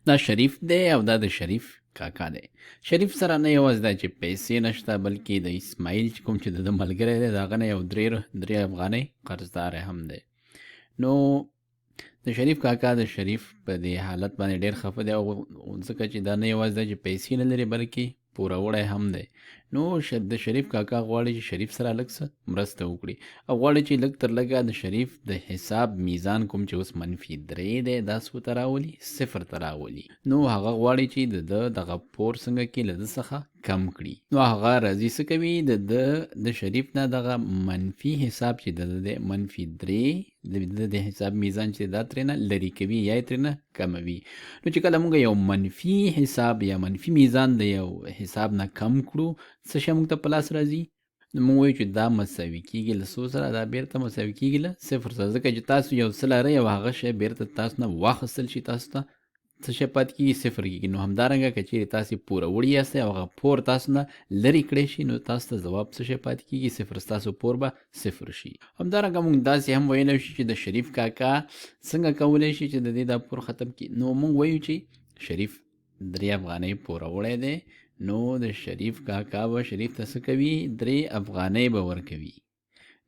دا شریف دی او دا د شریف کاکا دی. شریف سره نه یوازې دا چې پیسې نشته، بلکې د اسماعیل چې کوم چې د ده ملګری دی، د هغه نه یو درې افغانۍ قرضدار هم دی. نو د شریف کاکا د شریف په دې حالت باندې ډېر خفه دی، او ځکه چې دا نه یوازې دا چې پیسې نه لري، بلکې پوروړی هم دی. نو د شریف کاکا غواړي چې شریف سره لږ څه مرسته وکړي، او غواړي چې لږ تر لږه د شریف د حساب میزان کوم چې اوس -3 دی، دا څو ته راولي؟ 0 ته راولي. نو هغه غواړي چې د ده دغه پور څنګه کې له ده څخه کم کړي. نو هغه راځي څه کوي، د ده د شریف نه دغه منفي حساب چې د ده دی -3، د ده د حساب میزان چې دا ترېنه لرې کوي یا یې ترېنه کموي. نو چې کله موږ یو منفي حساب یا منفي میزان د یو حساب نه کم کړو، څه شی موږ ته په لاس راځي؟ نو موږ وایو چې دا مساوي کېږي له څو سره؟ دا بېرته مساوي کېږي له 0 سره، ځکه چې تاسو یو څه لرئ او هغه شی بېرته تاسو نه واخیستل شي، تاسو ته څه شی پاتې کېږي؟ 0 کېږي. نو همدارنګه که چیرې تاسې پوروړي یاستئ او هغه پور تاسو نه لرې کړی شي، نو تاسو ته ځواب څه شی پاتې کېږي؟ 0. ستاسو پور به 0 شي. همدارنګه موږ داسې هم ویلی شو چې د شریف کاکا څنګه کولی شي چې د دې دا پور ختم کړي؟ نو موږ وایو چې شریف 3 افغانۍ پوروړی دی، نو د شریف کاکا به شریف ته څه کوي؟ 3 افغانۍ به ورکوي.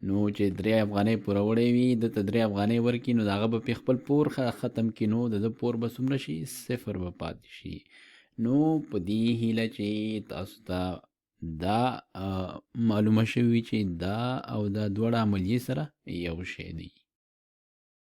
نو چې 3 افغانۍ پوروړی وي، ده ته 3 افغانۍ ورکړي، نو د هغه به پرې خپل پور ختم کړي، نو د ده پور به څومره شي؟ 0 به پاتې شي. نو په دې هیله چې تاسو ته دا معلومه شوي چې دا او دا دواړه عملیې سره یو شی دي.